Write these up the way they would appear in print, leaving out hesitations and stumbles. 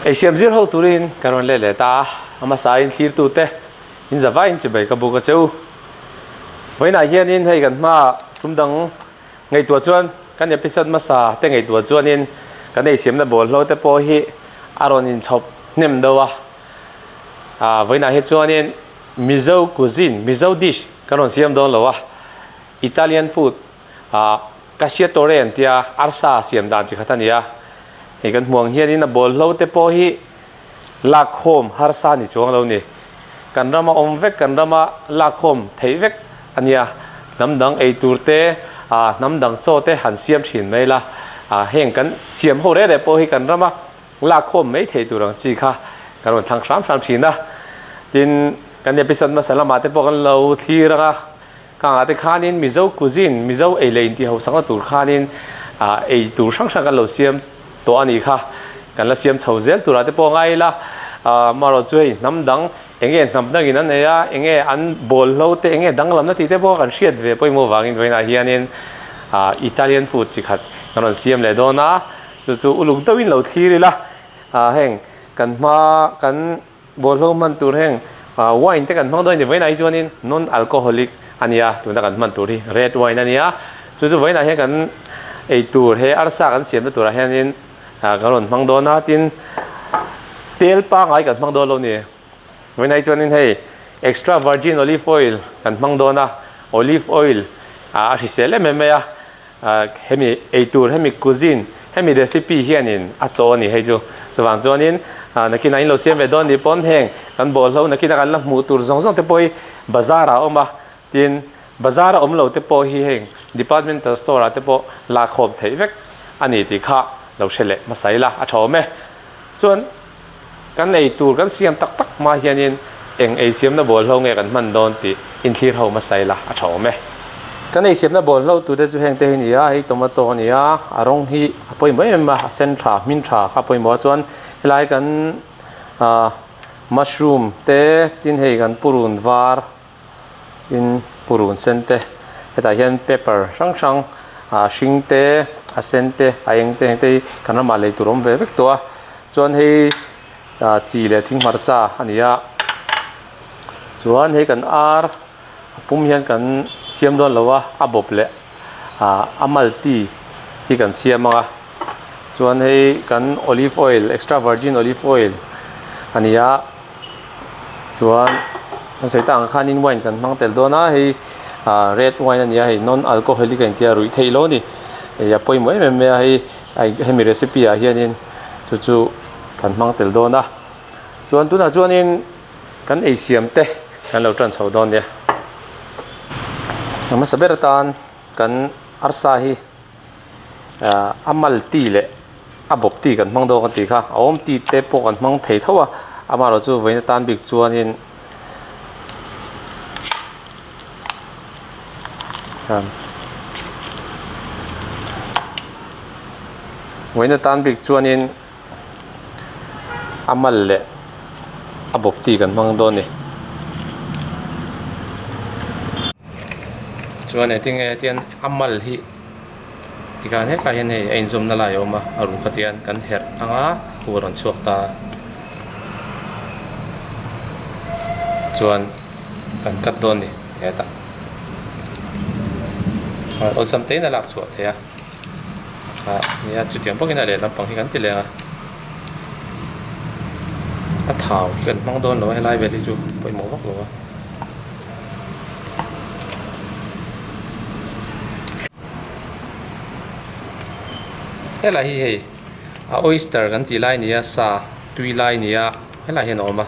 Eisiam zir ho turin ka rawn let leh ta a, a hmasa in thlirtute in za vaiin chibai ka buk a che u. Vawiinah hianin hei kan hma tum dang ngaihtuah chuan kan episode hmasa te ngaihtuah chuanin kan eisiamna bawlhhlawh te pawh hi a rawn inchhawp hnem deuh a. Aaa vawiinah hi chuanin Mizo cuisine, Mizo dish kan rawn siam dawn lo a, Italian food ah Cacciatore an tia arsa siam dan chi khat a ni a, hei kan hmuh ang hianin a bawlhlo te pawh hi lakkhawm harsa ni chuang lo ni. Kan rama awm vek, kan rama lakkhawm theih vek a nia. Hnam dang ei tur te, ah hnam dang chaw te han siam thin mai la, ah heng kan siam ho reh reh pawh hi kan rama lakkhawm mai thei tur ang chi kha kan rawn thlang hram hram thin a. Tin, kan episode hmasa lamah te pawh kan lo thlir ang a. Kangah te khanin Mizo cuisine, Mizo ei leh intih hausakna tur khanin ei tur hrang hrang kan lo siam tawh a nih kha. Kan la siam chho zel turah te pawh ngai ila, marawh chu hei hnam dang enge hnam dangin an ei a, enge an bawlhlo te, enge danglamna tih te pawh kan hriat ve pawimawh vangin vawiinah hianin Italian food chi khat kan rawn siam leh dawn a, chu chu uluk deuhin lo thlir ila, heng kan hma kan Bawlhlo hman tur heng wine te kan hmang dawn a ni. Vawiinah hi chuanin non alcoholic a nia, tuna kan hman tur hi red wine a nia. Chu chu vawiinah hian kan ei tur he arsa kan siamna turah hianin kan rawn hmang dawn a, tin tel pangngai kan hmang dawn lo a ni. Vawiinah hi chuanin hei extra virgin olive oil kan hmang dawn a, olive oil a hrisel em em mai a. Hemi eitur, hemi cuisine, hemi recipe hianin a chaw a ni hei chu. Chuvang chuanin nakinah in lo siam ve dawn nih pawn heng kan bawlhlo nakinah kan la hmuh tur zawng zawng te pawh hi bazar ah a awm a, tin bazar a awm lo te pawh hi heng departmental store ah te pawh lakkhawm theih vek a ni tih kha lo hre leh hmasa ila a tha awm e. Chuan Kan ei tur kan siam tak tak hma hianin eng ei siamna bawlhlo nge kan hman dawn tih inthlir ho hmasa ila a tha awm e. Kan ei siamna bawlhlo tute chu heng te hi a ni a, hei tomato a ni a, a rawng hi a pawimawh em em a, a sen tha, hmin tha kha a pawimawh a, chuan helai kan ah mushroom te tin hei kan purun var tin purun sen te hetah hian pepper hrang hrang ah hring te a sen te a eng te heng te hi kan ramah lei tur a awm ve vek tawh a chuan hei ah chi leh thing hmarcha a ni a chuan hei kan ar a pum hian kan siam dawn lo a a bawp leh ah a malti hi kan siam ang a chuan hei kan olive oil extra virgin olive oil a ni a. Chuan kan sawi tak ang khanin wine kan hmang tel dawn a, hei ah red wine a ni a, hei non alcoholic a intia ruih theih lo a ni. Hei a pawimawh em em mai a, hei hemi recipe ah hianin chu chu kan hmang tel dawn a. Chuan tunah chuanin kan ei siam te kan lo tan chho dawn nia. A hmasa ber atan kan arsa hi ah a mal ti leh a bawp ti kan hmang dawn ka tih kha a awm ti te pawh kan hmang thei tho a amaherawh chu vawiin atan bik chuanin vawiin atan bik chuanin a mal leh a bawp ti kan hmang dawn a ni chuan engtin nge hetiang a mal hi. Tikhan hetlai hian hei a inzawmna lai a awm a, a ruk kha tian kan herh ang a, khu a rawn chhuak ta a, chuan kan cut dawn a ni hetah awlsam te in a lak chhuah theih a, ah nia chutiang bawkin a lehlam pang hi kan ti leh ang a, a thau hi kan hmang dawn lo a helai vel hi chu pawimawh vak lo a. Helai hi hei a oyster kan tih lai a ni a sa tui lai a ni a helaiah hian a awm a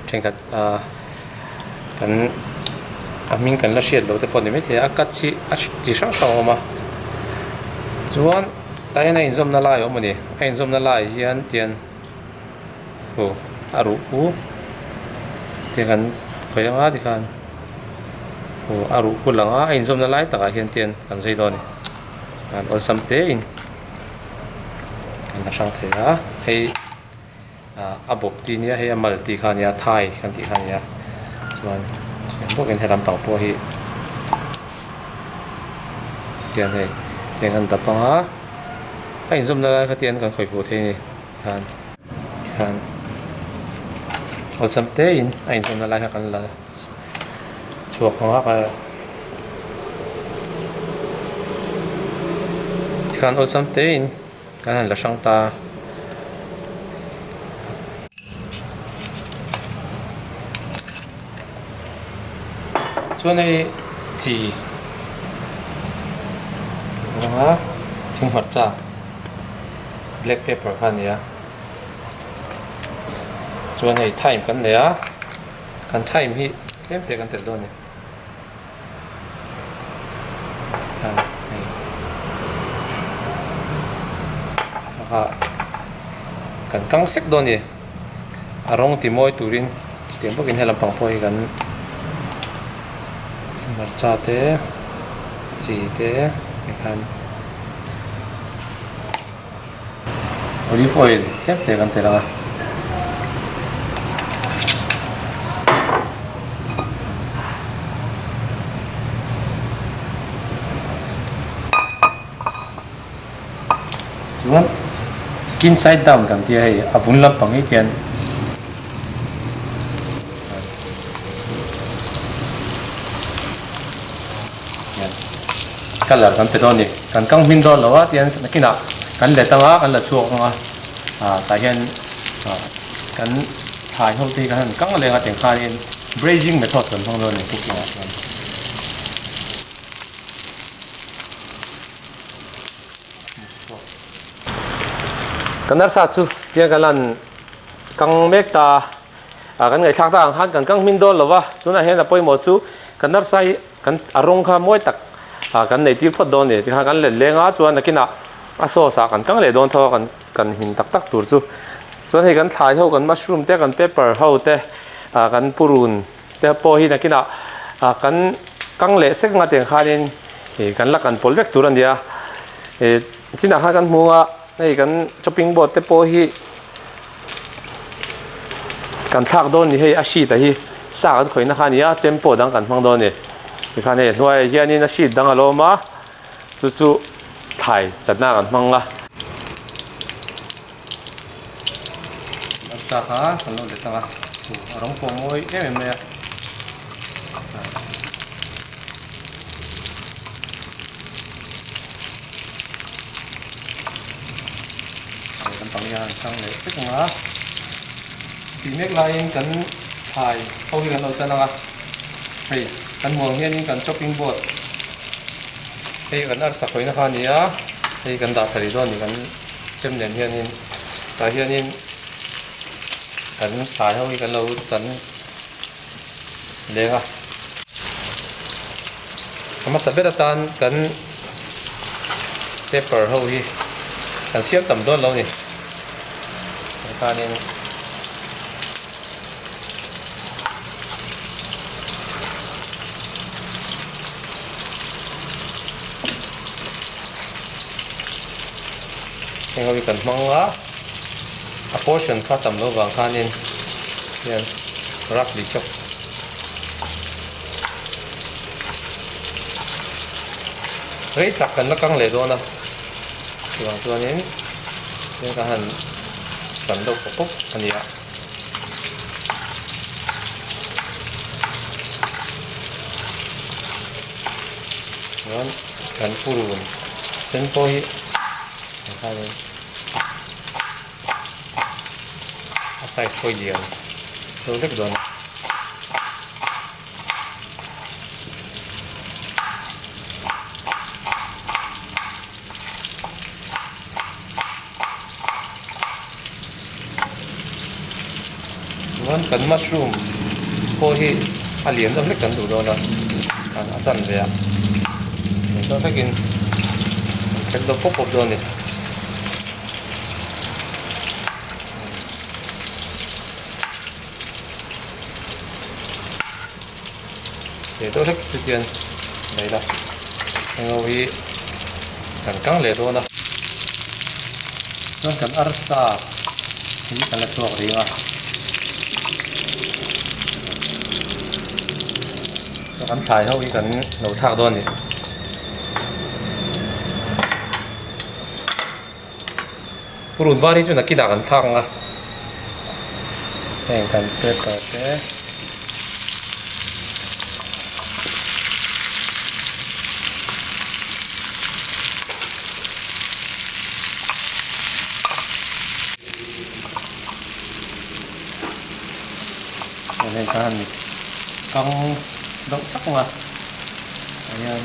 thenkhat ah kan a hming kan la hriat loh te pawh a ni maithei a cut hi a chi hrang hrang a awm a chuan tah hian a inzawmna lai a awm a ni a inzawmna laiah hian tian aw a ruh pu te kan khawih anga tikhan aw a ruh pu lang a a inzawmna lai takah hian tian kan zai dawn a ni an awlsam te in kan la hrang thei a hei ah a bawp tih nia hei a mal tih kha a nia thai kan tih kha a nia chuan chutiang bawkin he lampang pawh hi tian hei tiang kan dap ang a a inzawmna lai kha tian kan khawih fuh thei a ni. Tikhan awlsam te in a inzawmna lai kha kan la chhuak ang a ka tikhan awlsam te in kan han la hrang ta. Chuan hei chi anga thing hmarcha black pepper kha a ni a chuan hei thyme kan nei a kan thyme hi tlem te kan telh dawn a ni. Kan kang sek dawn a ni a rawng ti mawi turin chutiang bawkin he lampang pawh hi kan hmarcha te chi te tikhan olive oil tlem te kan telh ang a. Chuan skin side down kan tia hei a vun lampang hi khian colour kan pe dawn a ni kan kang hmin dawn lo a tihian nakinah kan let anga kan la chhuak anga ah tah hian ah kan thlai ho te hi kan han kang leng a tiang khanin braising method kan hmang dawn a ni cooking ah chuan. Kan arsa chu tiang kan lan kang mek ta a kan ngaihthlak tak ang khan kan kang hmin dawn lo va tunah hian a pawimawh chu kan arsa hi kan a rawng kha mawi tak ah kan nei tir phawt dawn a ni tikhan kan let leng a chuan nakinah a sauce ah kan kang leh dawn tho a kan kan hmin tak tak tur chu chuan hei kan thlai ho kan mushroom te kan pepper ho te ah kan purun te pawh hi nakinah ah kan kang leh sek anga tiang khanin ih kan la kan pawlh vek tur a ni a ih chinah khan kan hmu a hei kan chopping board te pawh hi kan thlak dawn ni hei a sheet a hi sa kan khawihna kha a ni a chem pawh dang kan hmang dawn a ni tikhan hei a hnuaiah hianin a sheet dang a lo awm a chu chu thlai chatna kan hmang a. Arsa kha kan lo let ang a a rawng pawh mawi em em mai a. Kan pang hian chang leh vek ang a tih mek laiin kan thlai ho hi kan lo chan ang a hei kan hmuh ang hianin kan chopping board hei kan arsa khawihna kha a ni a hei kan dah thari dawn a ni kan chem nen hianin tah hianin kan thlai ho hi kan lo chan leng a. A hmasa ber atan kan paper ho hi kan siam tam dawn lo a ni. Tikhanin heng ho hi kan hmang a, a portion kha tam loh vang khanin hian roughly chop. Rei tak kan la kang leh dawn a chuvang chuanin heng ka han chan deuh pawp pawp a ni a. Chuan kan purun sen pawh hi tikhanin a size pawh hi lian deuh hlek dawn a. Chuan kan mushroom pawh hi a lian deuh hlek kan duh dawn a a chanve a lian deuh hlekin kan khelh deuh pawp pawp dawn a ni. Leh deuh hlek chu hian mai la heng ho hi kan kang leh dawn a chuan kan arsa hi kan la chhuak rih ang a chuan kan thlai ho hi kan lo thlak dawn a ni. Purun var hi chu nakinah kan thlak ang a. Heng kan pepper te. Hei kha han kang deuh sak ang a, ah hian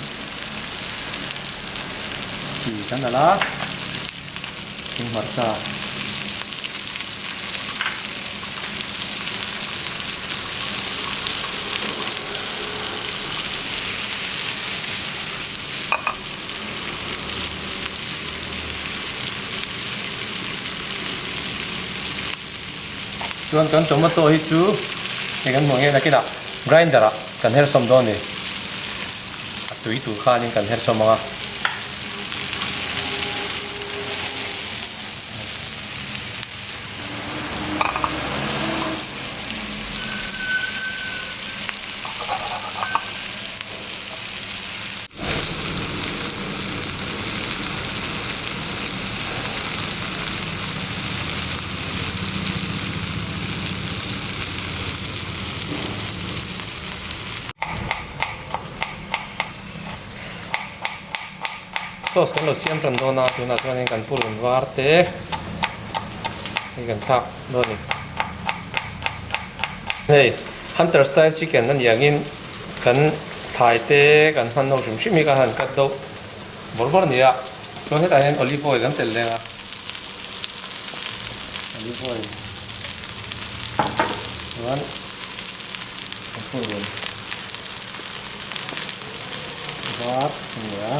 chi kan alh a, thing hmarcha. Chuan kan tomato hi chu hei kan hmuh ang hian nakinah grinder ah kan her sawm dawn a ni. A tui tur khanin kan her sawm ang a. Sauce kan lo siam tan dawn a tunah chuanin kan purun var te hei kan thlak dawn a ni. Hei hunter style chicken a nih angin kan thlai te kan hman ho hrim hrim hi kan han cut deuh bawrh bawrh a ni a chuan hetah hian olive oil kan telh leng a olive oil chuan kan purun var a ni a.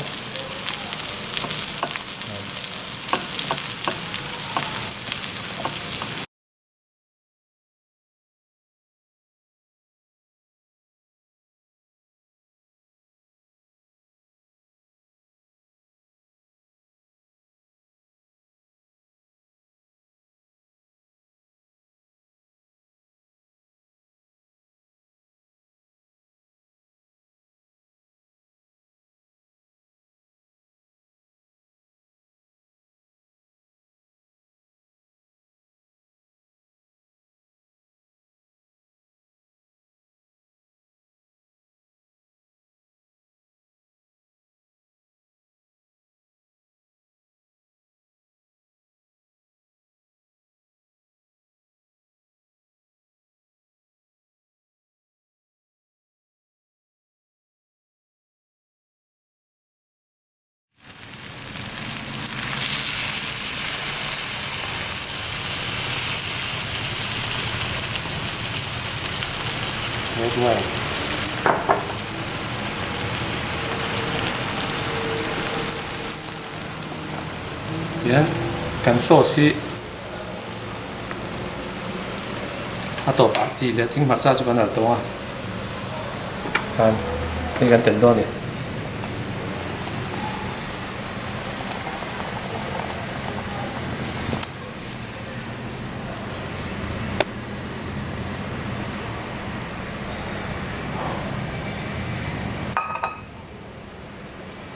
Red wine. Tihian kan sauce hi a tawpah chi leh thing hmarcha chu kan alh tawng a khan hei kan telh dawn a ni.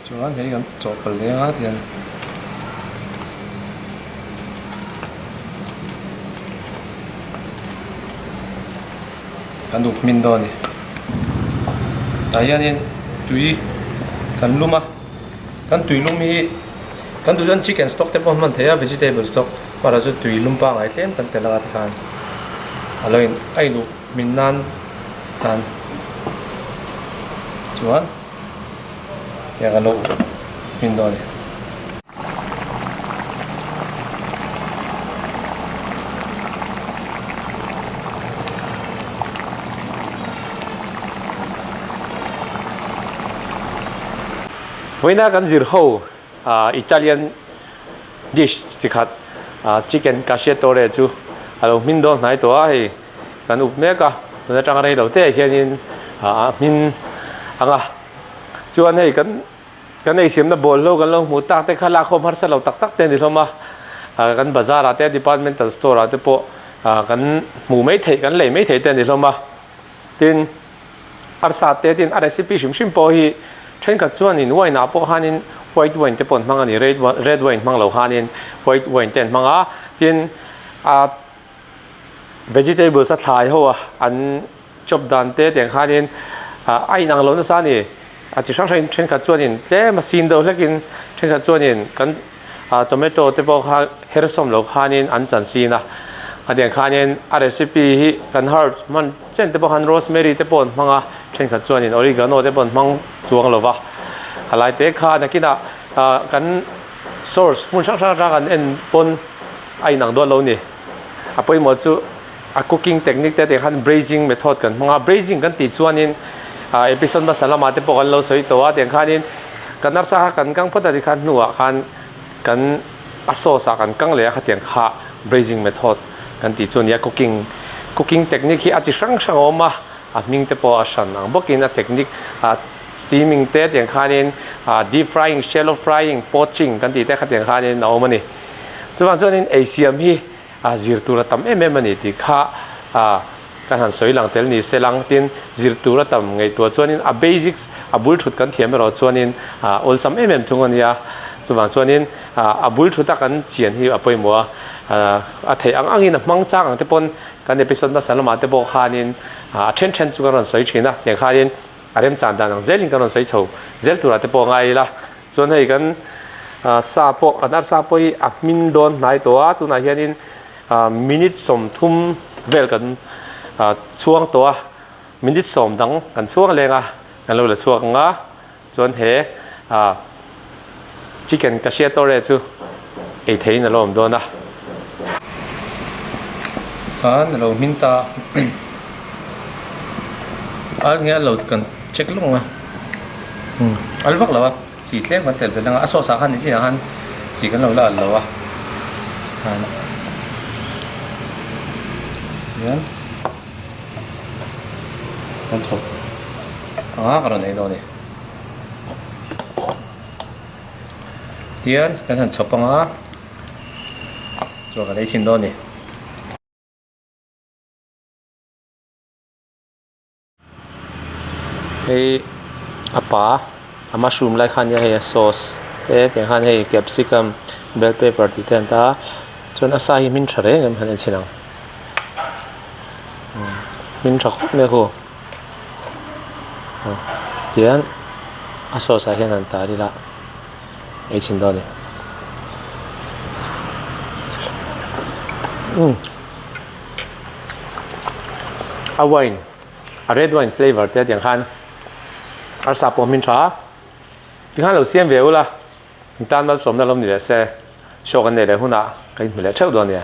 Chuan hei kan chawhpawlh leng a tihian kan duh hmin dawn a ni tah hianin tui kan lum a kan tui lum hi kan duh chuan chicken stock te pawh a hman theih a vegetable stock erawh chu tui lum pangngai tlem kan telh anga tikhan a lo in a induh hmin nan tan chuan. Tiang a lo hmin dawn a ni. Vawiina kan zir ho Italian dish chi khat chicken cacciatore chu a lo hmin dawn hnai tawh a hei kan up mek a tun atanga rei lo te ah hianin a hmin ang a chuan hei kan kan eisiamna bawlhlo kan lo hmuh tak te kha lak khawm harsa lo tak tak te a ni hlawm a kan bazar ah te departmental store ah te pawh kan hmuh mai theih kan lei mai theih te a ni hlawm a tin arsa te tin a recipe hrim hrim pawh hi thenkhat chuanin wine ah pawh khanin white wine te pawh an hmang a ni red red wine hmang lo khanin white wine te an hmang a tin ah. vegetables a thlai ho a an chop dan te tiang khanin a inang lo nasa a ni. A chi hrang hrangin thenkhat chuanin tlem a sin deuh hlekin thenkhat chuanin kan tomato te pawh kha her sawm loh khanin an chan sin a. A tiang khanin a recipe hi kan herbs hman chen te pawh khan rosemary te pawh an hmang a, thenkhat chuanin oregano te pawh an hmang chuang lo va. A lai te kha nakinah kan source hmun hrang hrang atang kan en pawn a inang dawn lo ni. A pawimawh chu a cooking technique te tih khan braising method kan hmang a, braising kan tih chuanin ah episode hmasa lamah te pawh kan lo sawi tawh a tiang khanin kan arsa kha kan kang phawt a tikhan hnuah khan kan a sauce ah kan kang leh a khatiang kha braising method kan tih chu a ni a, cooking cooking technique hi a chi hrang hrang a awm a, a hming te pawh a hran ang bawkin a technique ah steaming te tiang khanin ah deep frying, shallow frying, poaching kan tih te khatiang khanin a awm a ni. Chuvang chuanin ei siam hi a zir tur a tam em em a ni tih kha ah kan han sawi lang tel ni se lang tin zir tur a tam ngaihtuah chuanin a basics a bul thut kan thiam erawh chuanin ah awlsam em em thung a nia chuvang chuanin ah a bul thut a kan chian hi a pawimawh a ah a theih ang angin a hmang chang ang te pawn kan episode hmasa lamah te pawh khanin ah a then then chu kan rawn sawi thin a tiang khanin a remchan dan ang zelin kan rawn sawi chho zel turah te pawh a ngai ila. Chuan hei kan sa pawh kan arsa pawh hi a hmin dawn hnai tawh a, tunah hianin minute 30 vel kan chhuang tawh a, minute 10 dang kan chhuang leng a, kan lo la chhuak ang a, chuan he chicken cacciatore chu ei theihin a lo awm dawn a. Khan a lo hmin ta a, nge a lo kan check lawk ang a. Al vak lo a chi tlem kan tel belh ang a a sauce ah khan nichinah khan chi kan lo la al lo a hian kan chhawp ang a ka rawn ei dawn a ni tian kan han chhawp ang a chuan kan ei chhin dawn a ni. Hei a pa a mushroom lai kha ania hei a sauce te tiang khan hei capsicum bell pepper tih te an ta a chuan a sa hi hmin tha reng em han en chhin ang hmin tha khawp mai a khu tian a sauce ah hian an tar ila ei chhin dawn a ni umm. A wine a red wine flavour te tiang khan arsa pawh hmin tha tikhan lo siam ve ula in tan malsawmna lo ni leh se show kan nei leh hunah ka inhmu leh theuh dawn nia.